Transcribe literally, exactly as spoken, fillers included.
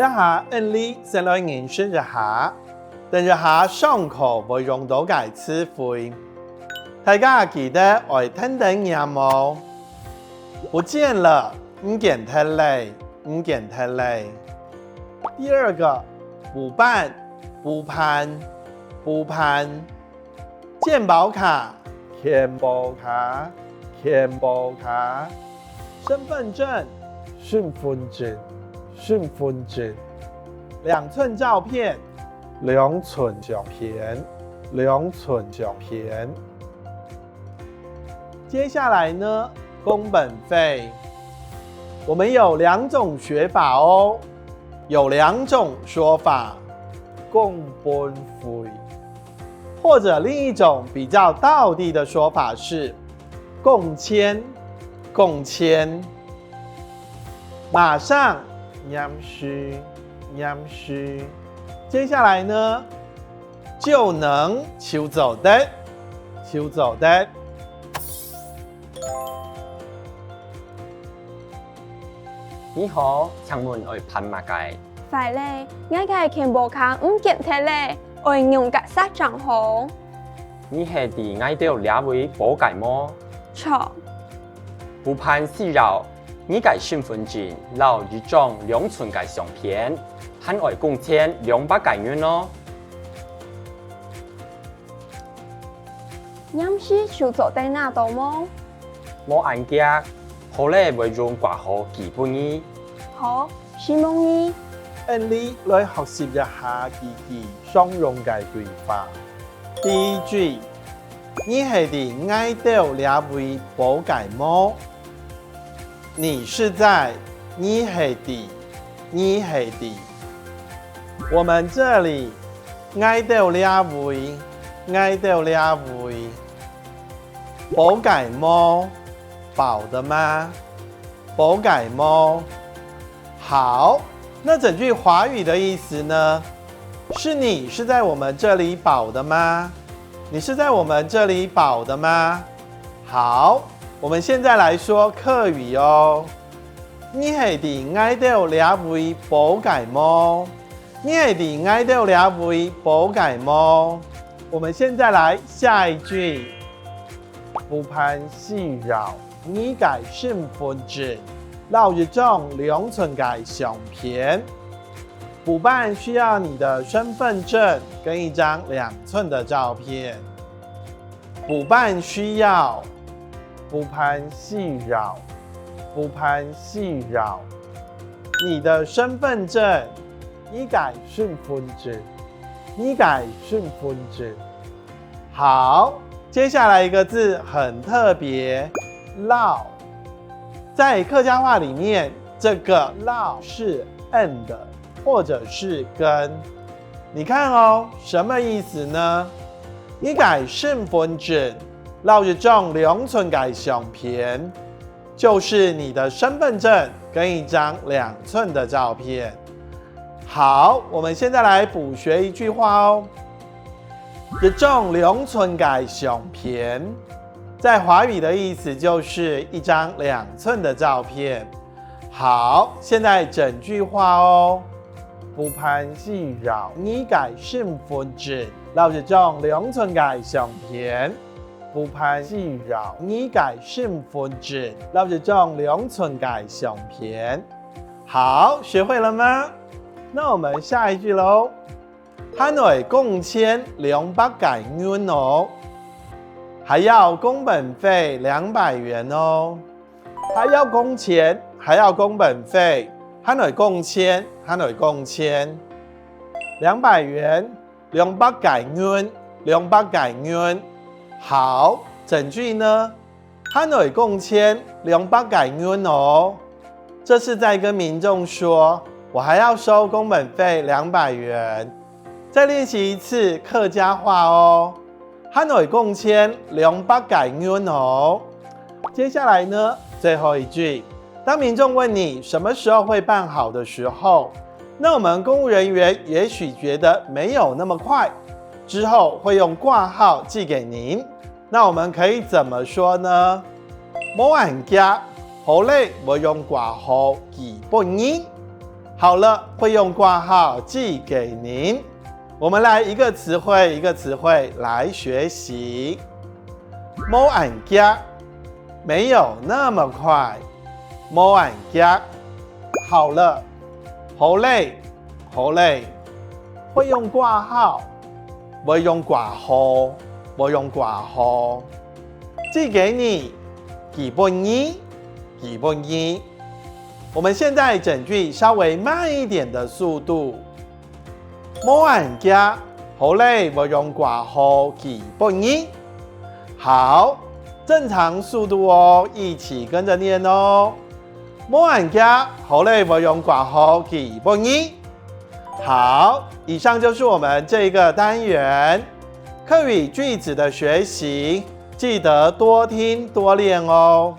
這下𠊎俚先來認識一下，等一下上課會用到个詞彙。大家記得愛跈等唸哦。不見了，毋見忒了，毋見忒了。第二個，補辦，補辦，補辦。健保卡，健保卡，健保卡。身份證，身份證，身份證。兩寸照片，兩寸相片，兩寸相片。接下來呢，工本費。我們有兩種學法哦，有兩種說法。工本費。或者另一種比較道地的說法是工錢，工錢。馬上，黏時，黏時。接下來呢，就能，就做得，就做得。你好，請問愛辦麼个？壞了，𠊎个健保卡毋見忒了，愛仰結煞正好？你係在𠊎兜這位補个無？著。補辦需要你个身份證摎一張兩寸个相片，還愛工錢兩百个銀哦。黏時就做得拿到無？無恁遽，好了會用掛號寄分你。好，承蒙你。𠊎俚來學習一下幾句常用个對話。第一句，你係在𠊎兜這位補个無？你是在，你係在，你係在。我們這裡，𠊎兜這位，𠊎兜這位。補个無，補的嗎？補个無。好，那整句華語的意思呢？是你是在我們這裡補的嗎？你是在我們這裡補的嗎？好，我們現在來說客語哦。你係在𠊎兜這位補个無？你係在𠊎兜這位補个無？我們現在來下一句。補辦需要你个身份證摎一張兩寸个相片。補辦需要你的身份證跟一張兩寸的照片。補辦需要，補辦需要，補辦需要。你的身份證，你个身份證，你个身份證。好，接下來一個字很特別，摎。在客家話裡面，這個摎是and或者是跟。你看哦，什麼意思呢？你个身份證摎一張兩寸个相片，就是你的身份證跟一張兩寸的照片。好，我們現在來補學一句話哦。一張兩寸个相片，在華語的意思就是一張兩寸的照片。好，現在整句話哦。補辦需要你个身份證摎一張兩寸个相片。補辦需要你个身份證摎一張兩寸个相片。好，學會了嗎？那我們下一句囉。還愛工錢兩百个銀哦，還要工本費兩百元哦。還要工錢，還要工本費，還愛工錢，還愛工錢。兩百元，兩百个銀，兩百个銀。好，整句呢？還愛工錢兩百个銀哦。這是在跟民眾說，我還要收工本費兩百元。再練習一次客家話哦。還愛工錢兩百个銀哦。接下來呢，最後一句，當民眾問你什麼時候會辦好的時候，那我們公務人員也許覺得沒有那麼快，之後會用掛號寄給您。那我們可以怎麼說呢？無恁遽，好了會用掛號寄分你。好了，會用括號寄給您。我們來一個詞彙一個詞彙來學習。無恁遽，沒有那麼快。無恁遽。好了，好咧，好咧。會用括號，會用括號，會用括號。寄給你，寄分你，寄分你。我們現在整句稍微慢一點的速度。無恁遽，好咧，會用括號寄分你。好，正常速度哦，一起跟著唸哦。無恁遽，好咧，會用括號寄分你。好，以上就是我們這一個單元客語句子的學習，記得多聽多練哦。